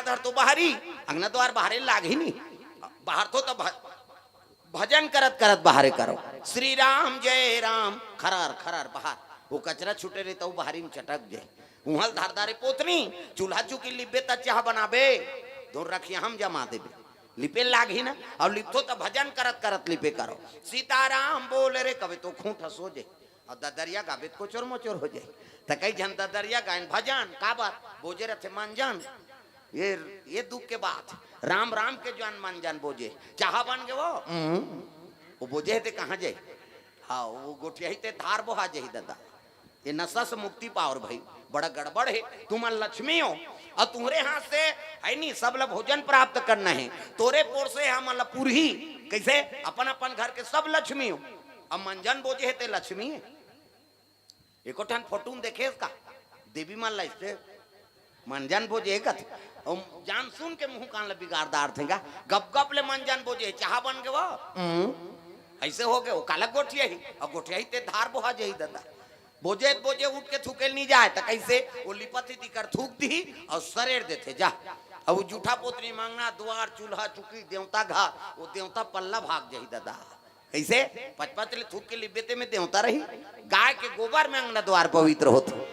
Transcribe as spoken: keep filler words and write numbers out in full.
धर तो बाहरी, अंगना द्वार बाहरे लाग ही नहीं। बाहर तो तब भजन करत करत बाहरे करो, श्री राम जय राम, खरर खरर बाहर। वो कचरा छूटे रहे तो बाहरी में चटक जाए। उहल धारदारे पोतनी, चूल्हा चुकी लिपबे त चाह बनाबे, धोर रखिया हम जमा देबे। लिपे लाग ही ना, और लिपथो त भजन करत करत लिपे करो। सीताराम बोल रे कबे तो खूंट सो जाए, और ददरिया गाबे त कोचर मोचर हो जाए। त कई झन ददरिया गायन भजन, का बात? बोजे रथे मंजन। ये, ये दुख के बात। राम राम के जवान मंजन बोजे, चाह बन गे वो। हम्म। वो बोजे हे ते कहाँ जाए? हाँ, वो गोठिया ही ते धार बोहा जाही दादा। ये नशा से मुक्ति पाओ रे भाई, बड़ा गड़बड़ है। तुमन लक्ष्मी हो, और तुम्हरे हाथ से है नहीं, सब ला भोजन प्राप्त करना है। तोरे पोर से हमन ला पुरही, कैसे? अपन अपन घर के सब लक्ष्मी हो। अब मंजन बोजे हे ते लक्ष्मी है। एको ठन फोटो में देखे का? देवी मन ला इससे मंजन बोजे कथे। अउ जान सुन के मुंह कान ला बिगाड़ डारथे गा। गप गप ले मंजन बोजे, चाह बन गे वो। हम्म। ऐसे हो गए, वो काला गोठिया ही, और गोठिया ही ते धार बोहा जाही दादा। बोजे बोजे उठ के थूके नहीं जाए, त कैसे? वो लिपत ही तिकर थूक दी और सरेर देथे जा। अब वो जूठा पोतनी, मंगना द्वार, चूल्हा चुकी, देवता घर, वो देवता पल्ला भाग जाही दादा। कैसे? पचपच ले थूक के लिपबे ते में देवता रही। गाय के गोबर में अंगना द्वार पवित्र होथे।